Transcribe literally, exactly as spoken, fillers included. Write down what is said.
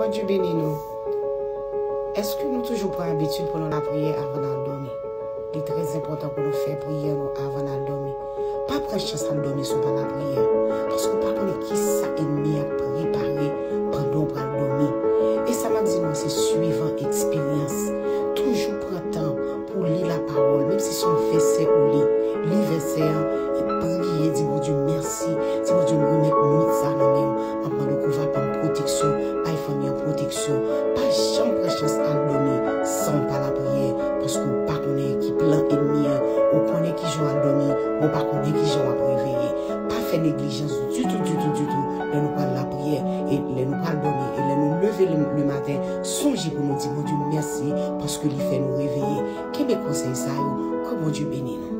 Bondye beni nou. Èske nou toujou pran abitid pou nou lapriyè avan n al dòmi? Li trè enpòtan pou nou fè priyè nou avan n al dòmi. Pa pran chans al dòmi si w pa lapriyè. Paske w pa konnen kisa ènmi a prepare pandan w pral dòmi. E sa m ap di nou an se swivan eksperyans. Toujou pran tan pou w li lapawòl, menm si se yon vèsè ou li. Li vèsè an, e priye, di Bondye mèsi. Di Bondye m remèt nwit sa nan men w. M ap mande w pou w va ban m pwoteksyon, bay fanmi an pwoteksyon. Pa janm pran chans al dòmi san w pa lapriyè, paske w pa konnen ki plan ènmi an. Ou konnen kijan w al dòmi, men w pa konnen kijan w ap reveye. Pa fè neglijans ditou, ditou, ditou lè nou pral lapriyè, e lè nou pral dòmi, e lè nou leve le, le maten, sonje pou nou di Bondye mèsi paske li fè nou reveye. Kenbe konsèy sa yo, ke Bondye beni nou.